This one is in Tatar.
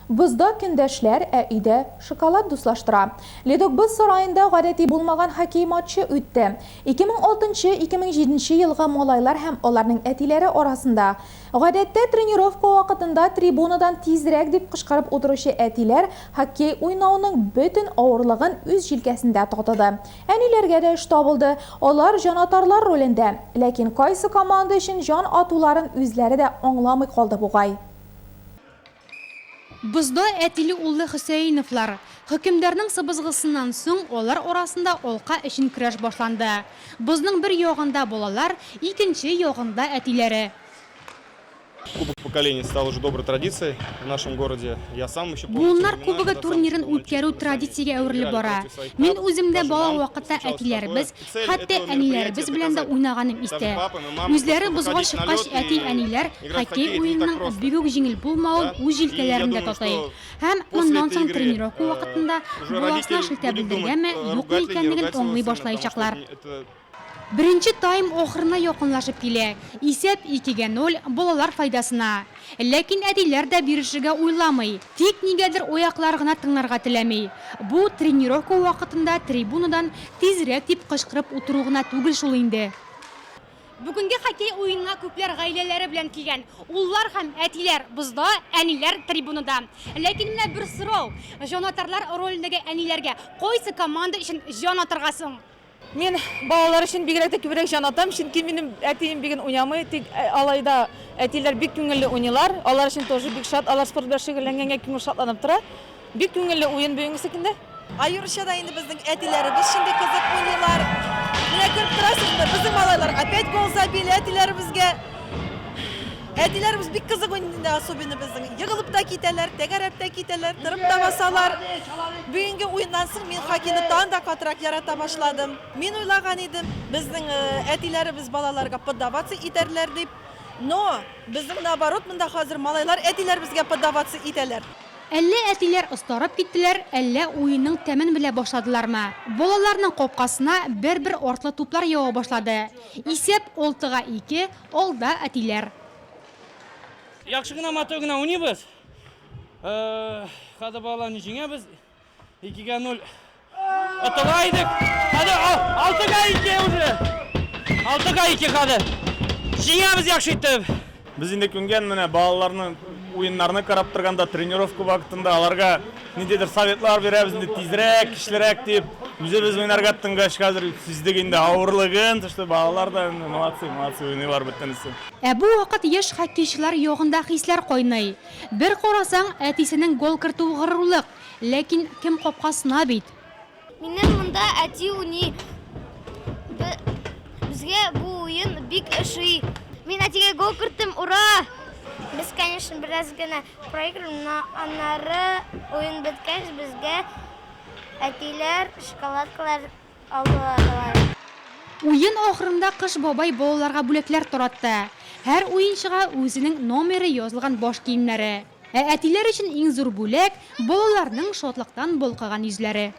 Бозда көндәшләр, ә өйдә шоколад дуслаштыра. Ледок боз сараенда гадәти булмаган хоккей матчы үтте. 2006 нчы-2007 нче елгы малайлар һәм аларның әтиләре арасында. Гадәттә, тренировка вакытында трибунадан тизрәк дип кычкырып утыручы әтиләр хоккей уйнауның бөтен авырлыгын үз җилкәсендә татыды. Әниләргә дә эш табылды. Алар җанатарлар ролендә. Ләкин кайсы команда өчен җан атуларын үзләре дә аңламый калды бугай. Бозда әтиле-уллы Хөсәеновлар. Хөкемдарның сыбызгысыннан соң алар арасында алка өчен көрәш башланды. Бозның бер ягында балалар, икенче ягында әтиләре. Кубок поколений стал уже доброй традицией в нашем городе. Я сам еще помню те Буыннар времена, кубогы когда сам еще турнирын был үткәрү мальчишкой, мы сами традициягә әверелеп играли бара. против своих Мин пап, үзем дә даже бала мам вакытта случалось әтиләребез, такое. Цель хәтта этого мероприятия әниләребез белән дә доказать уйнаганым даже истә. папам и мамам, Үзләре что бозга выходить на чыккач, лед и әти-әниләр играть в хоккей хоккей это не так уенының просто. бик үк җиңел булмавын Да? үз И я җилкәләрендә думаю, татый. что Һәм после моннан этой соң игры тренировка вакытында уже буласына родитель шелтә будет думать, белдергәнме, юкмы ругать ли, не икәнлеген ругать своего аңлый сына, потому что башлаячаклар. это Беренче тайм ахырына якынлашып килә. Исәп икегә ноль, балалар файдасына. Ләкин әтиләр дә бирешергә уйламый. Тик нигәдер аяклар гына тыңларга теләми. Бу тренировка вакытында трибунадан тизрәк дип кычкырып утыру гына түгел шул инде. Бүгенге хоккей уенына күпләр гаиләләре белән килгән. Уллар һәм әтиләр бозда, әниләр трибунада. Ләкин менә бер сорау, җанатарлар ролендәге әниләргә кайсы команда өчен җан атарга соң? Мин балалар өчен бигрәк тә күбрәк җан атам, чөнки минем әтием бүген уйнамый, тик алай да әтиләр бик күңелле уйныйлар, алар өчен тоже бик шат, алар спорт белән шөгыльләнгәнгә күңел шатланып тора. Бик күңелле уен бүгенгесе көндә. Аеруча да инде безнең әтиләребез шундый кызык уйныйлар. Менә күреп торасызмы, безнең малайлар опять гол забили әтиләребезгә. Әтиләребез бик кызык уйный инде, особенно безнең. Егылып та китәләр, тәгәрәп тә китәләр, торып та басалар. Бүгенге уеннан соң мин хоккейны тагын да катырак ярата башладым. Мин уйлаган идем, безнең әтиләребез балаларга поддаваться итәрләр дип. Но безнең наоборот монда хәзер малайлар әтиләребезгә поддаваться итәләр. Әллә әтиләр остарып киттеләр, әллә уенның тәмен белә башладылармы? Балаларның капкасына бер-бер артлы туплар ява башлады. Исәп, алтыга ике, Алда әтиләр. Яхшы гына, матур гына уйныйбыз. Хәзер балаларны җиңәбез. 2-га 0 отыла идек. Хәзер 6-га 2 уже. 6-га 2 хәзер. Җиңәбез яхшы итеп. Без инде күнгән менә балаларның уеннарны карап торганда, тренировка вакытында аларга ниндидер советлар бирәбез инде тизрәк, көчлерәк дип. Үзебез уйнарга тотынгач, хәзер сиздек инде авырлыгын, что балалар да инде молодцы, молодцы уйныйлар бөтенесе. Ә бу вакыт яшь хоккейчылар ягында хисләр кайный. Бер карасаң, әтисенең гол кертүе горурлык, ләкин кем капкасына бит. Минем монда әти уйный. Безгә бу уен бик ошый. Мин әтигә гол керттем, ура! Без, конечно, бераз гына проигрываем, но аннары уен беткәч безгә әтиләр шоколадкалар алдылар. Уен ахырында Кыш бабай балаларга бүләкләр таратты. Һәр уенчыга үзенең номеры язылган баш киемнәре. Ә әтиләр өчен иң зур бүләк, балаларның шатлыктан балкыган йөзләре.